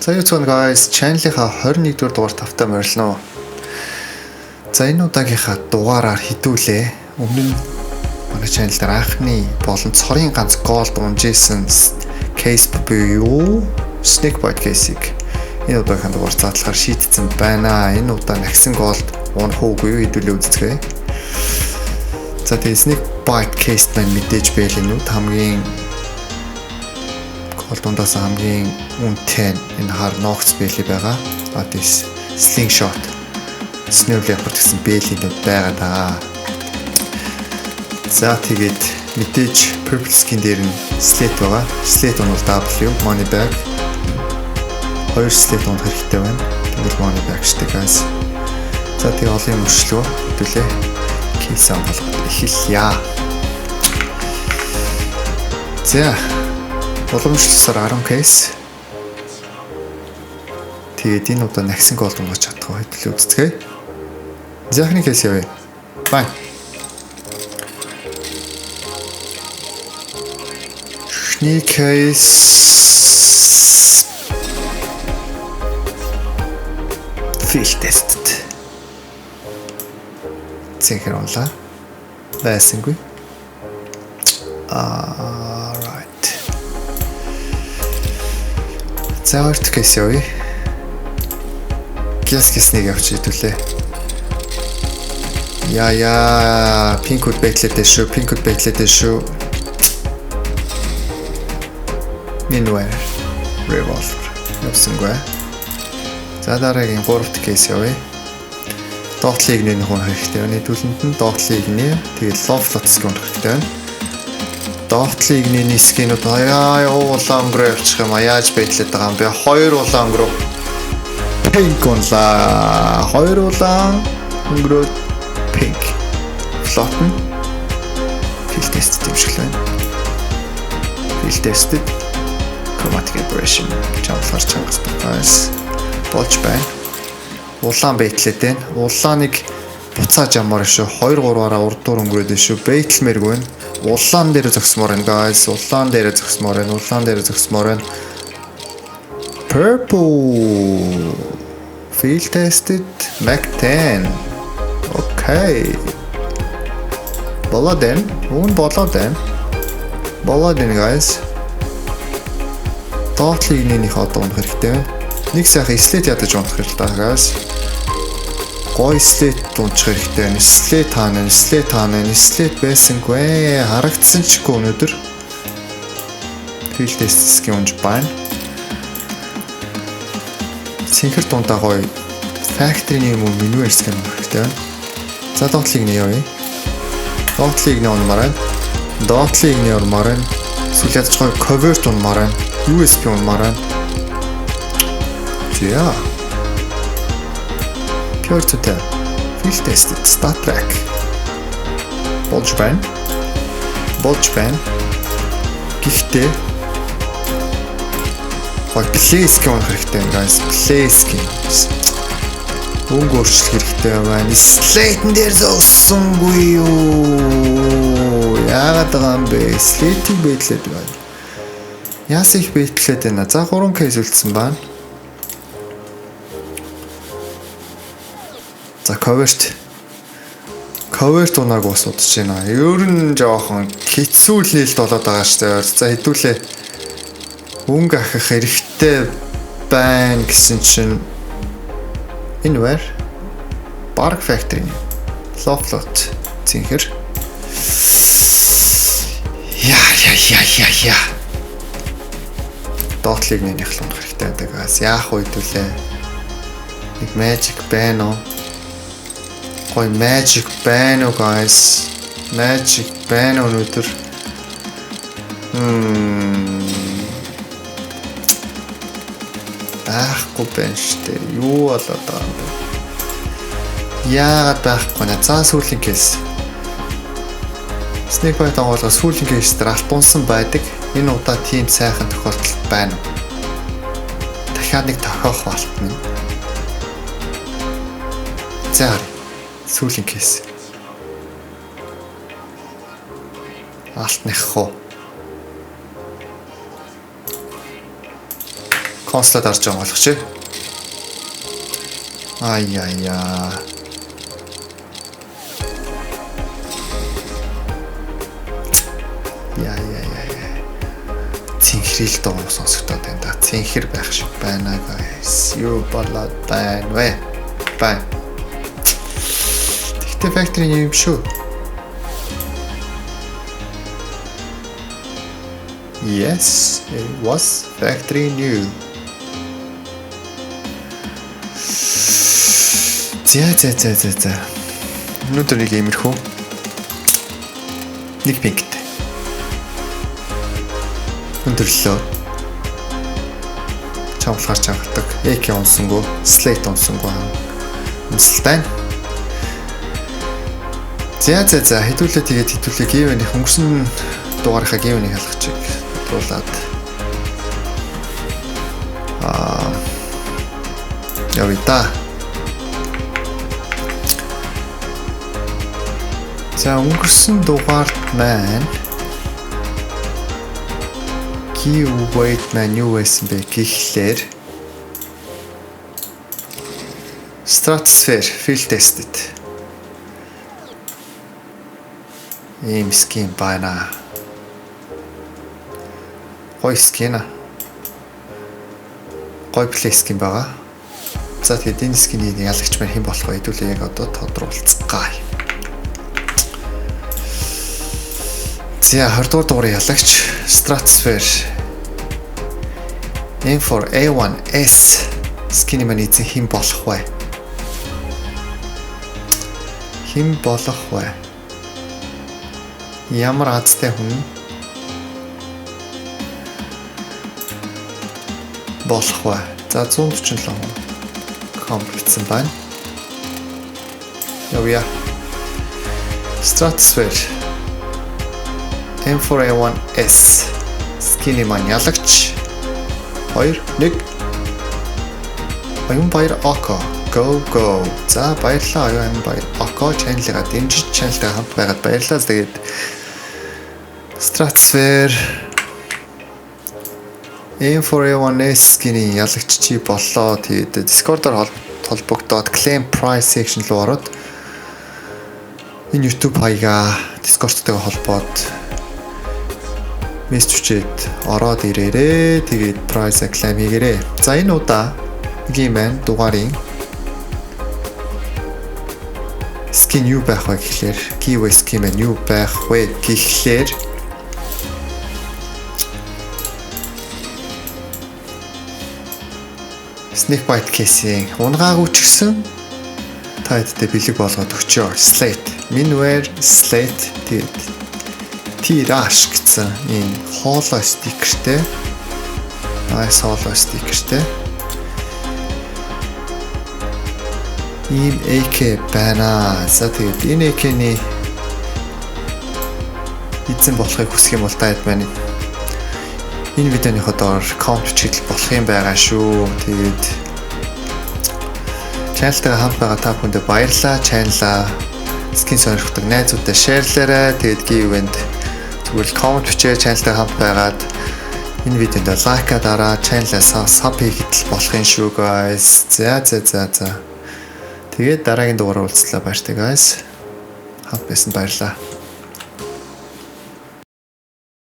За юу цон guys, channel-ийнхаа 21-р дугаар тавтай морилно. За энэ удаагийнхаа дугаараар хідүүлээ. Өмнө нь манай channel дээр анхны болон цорын ганц gold унжсэн case буюу Snake Bite case-ийг энэ удаагийнхаа дугаар задлахаар шийдсэн байна. Энэ удаа нагсан gold унах уугүй юу хэдүүлээ үзцгээе. За тэгээ Snake Bite case маань мэдээж бэлэнүүд хамгийн гол дундаас хамгийн үнэтэй энэ хар Nox бэлий байгаа. А тийс Slingshot, Snow Leopard гэсэн бэлийнүүд байгаа даа. За тэгээд мэдээж Purple Skin дээр нь Slate байгаа. Slate нь бол W money bag. Хоёр Slate унах хэрэгтэй байна. Тэгвэл money bag штэ guys. За тэгээ олон юм өршлөө хэдүүлээ. Кейс онгойлгоод эхэлье. За уламжлалсаар 10 кейс. Тэгээд энэ удаа нагсан gold унгаж чадах уу хэдүүлээ үзцгээе. За эхний кейс явъя. Бай. Эхний кейс field tested. Зинхэр унлаа. Байсангүй. Alright. За хоёр дахь кейс явъя. Гяс гиснийг авч идэвлээ. Яа яа, pink үүд бэтлээд шүү, pink үүд бэтлээд шүү. Minware revolver явсангүй. За дараагийн гурав дахь кейс явъя. Доотлыг нэх хүн хэрэгтэй байна. Нийтүүлэнд нь доотлыг нэ. Тэгээд low float skin хэрэгтэй байна. Доотлыг нэ skin-үүд аяа улаан өнгөрөө явчих юм а. Яаж бэтлээд байгаа юм бэ? Хоёр улаан өнгөрөө. Pink унлаа. Хоёр улаан өнгөрөө pink. Float нь field test юм шиг л байна. Field tested chromatic aberration чамлахаар чангасдаг guys. Болж байна. Улаан бэтлээд байна. Улааныг буцааж ямаар шүү. 2 3-аараа урд дур өнгөрөөд шүү. Бэтлмээргүй байна. Улаан дээр зогсмоор байна guys. Улаан дээр зогсмоор байна. Улаан дээр зогсмоор байна. Purple. Field tested Mac 10. Okay. Болоод байна. Үүн болоод байна. Болоод байна guys. Доотлыг нэнийх одоо унах хэрэгтэй байна. Нэг сайхан слэт ядаж унах хэрэгтэй guys. Гой слэт унчих хэрэгтэй байна. Слэт хаана вэ? Слэт хаана вэ? Слэт байсангүй. Харагдсан ч үгүй өнөөдөр. Field test skin унж байна. Цэнхэр дундаа гоё factory-ний юм уу меню skin унах хэрэгтэй байна. За доотлыг нэ явъя. Доотлыг нэ унмаар байна. Доотлыг нэ унмаар байна. Эсвэл ядаж гоё covert унмаар байна. USB унмаар байна. За. Pure to tell. Field tested Star Trek. Болж байна. Болж байна. Гэхдээ гоё play skin унах хэрэгтэй байна guys. Play skin. Өнгө өөрчлөх хэрэгтэй байна. Slate-н дээр зогссонгүй юу? Яагаад байгаа юм бэ? Slate-ийг бэтлээд байна. Яасан их бэтлээд байна. За 3 кейс үлдсэн байна. За covert. Covert унааг бас удаж байна. Ер нь жоохон хэцүү л нээлт болоод байгаа шүү дээ. За хэдүүлээ. Өнгө ахих хэрэгтэй байна гэсэн чинь энэ вэр Bark Factory Low float цэнхэр. Я я я я я. Доотлыг нэх л унах хэрэгтэй байдаг. Яах вэ хэдүүлээ? Нэг magic байна уу? Гой magic байна уу guys? Magic байна уу өнөөдөр? Байхгүй байна штэ. Юу болоод байгаа юм бэ? Яагаад байхгүй нэ? За сүүлийн кейс. Snake Bite онгоолгоо сүүлийн кейс дээр алт унсан байдаг. Энэ удаа тийм сайхан тохиолдол байна уу? Дахиад нэг тохиох балтна. За сүүлийн кейс. Алт нэх уу? Консолоо дарж байгаа болох чи. Ай яа яа. Яа яа яа яа. Цэнхрэл дуу сонсогдоод байна да. Цэнхэр байх шиг байна guys. Юу болоод байна вэ? Бай. Тэгтээ factory юм шүү. Yes, it was factory new. За за за за за. Өнөөдөр нэг иймэрхүү нэг pink тэй. Өндөрлөө. Чамлахаар чангадаг. AK унсангүй, Slate унсангүй өмсөл байна. За за за, хэдүүлээ тэгээд хэдүүлээ giveaway-ний өнгөрсөн дугаарынхаа giveaway-ийг халахчиг тодруулаад явъя да. За, өнгөрсөн дугаард маань giveaway маань юу байсан бэ гэхлээр Stratosphere field tested ийм skin байна. Гоё skin а. Гоё play skin байгаа. За, тэгээд энэ skin ийг ялагч маань хэн болох вэ? Хэдүүлээ яг одоо тодруулцгаая. За, 20 дугаар дугаарыг ялагч Stratosphere M4A1S skin маань эзэн хэн болох вэ? Хэн болох вэ? Ямар азтай хүн болох вэ? За, 147 хүн комплектсэн байна. Явъя. Stratosphere M4A1S skin маань ялагч 2 1 Оюун Баяр Око, go go. За, баярлалаа, Оюун Баяр Око, channel-ыг дэмжиж, channel-тай хамт байгаад баярлалаа. Тэгээд Stratosphere M4A1S skin-ийн ялагч чи боллоо. Тэгээд Discord-оор холбогдоод claim prize section руу ороод энэ YouTube хаягаа Discord-тойгоо холбоод мессеж хүчээд ороод ирээрээ. Тэгээд prize claim хийгээрээ. За, энэ удаа нэг юм байна, дугаарын skin юу байх вэ гэхлээр, giveaway skin маань юу байх вэ гэхлээр Snake Bite case-ийн унгаагүй ч гэсэн та хэдтэй бэлэг болгоод өгчөө. Slate, Minware Slate, тэгээд T-Rush гэсэн ийм holo стикертэй. Nice holo стикертэй. Ийм AK байна. За, тэгээд энэ AK-ний эзэн болохыг хүсэх юм бол та хэд маань энэ видеоныхоо доор comment бичигдэл болох юм байгаа шүү. Тэгээд channel-тайгаа хамт байгаа та бүхэндээ баярлалаа. Channel-аа skin сонирхдаг найзуудтай share лээрэй. Тэгээд giveaway-нд зүгээр л comment бичээ, channel-тай хамт байгаад энэ видеонд like аа дараа, channel-аа sub хийхэд л болох юм шүү, guys. За за за за. Тэгээд дараагийн дугаараар уулзлаа, баяртай, guys. Хамт байсан баярлалаа.